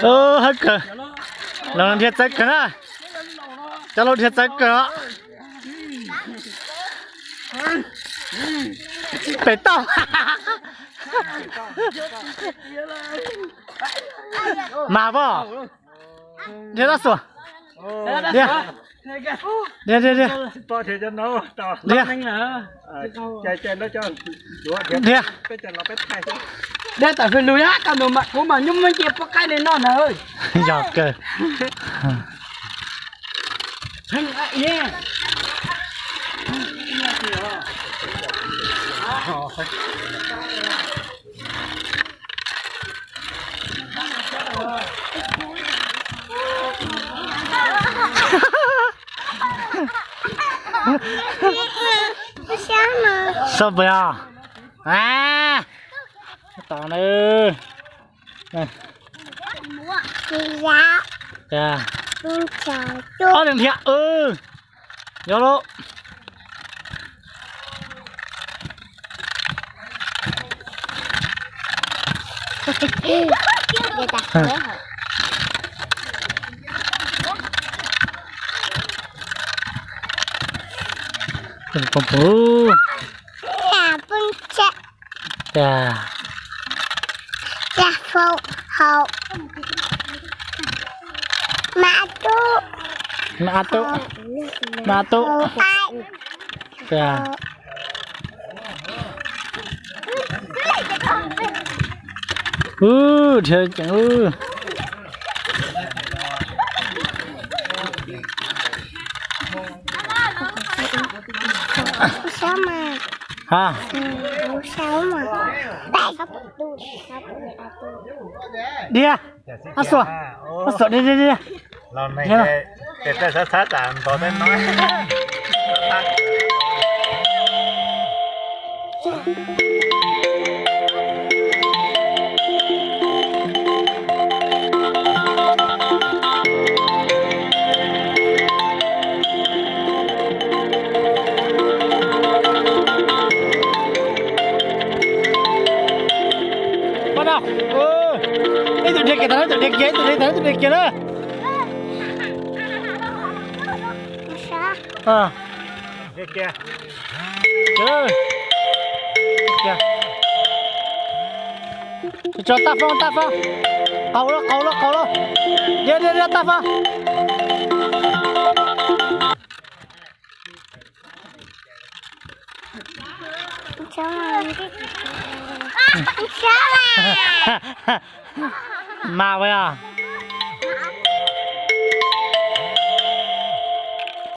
Hawb kawg, los dhia txawv kawg na, cov laus dhia txawv kawg os. Pem toj. Mas pom, dhia tab xuas, dhia, dhia, dhia, dhia, dhia, dhia. Dej tawm hws lug na, kuv mam nyuj muab nce puab qaib li noj na. Yog kawg. Sab pes os. Tom na. Ob leeg thiab. Yog lauj. Mas tub, mas tub. Wb dhia ceev wb. Ha, dhia, ab xuam, ab xuam, dhia, dhia, dhia. Ib tug dhia kiag tag, ib tug dhia kiag, ib tug dhia tag, ib tug dhia kiag na. Tso taj foob, taj foob. Qaug lawm, qaug lawm, qaug lawm. Dhia, dhia, dhia, taj foob. Mas ua yog.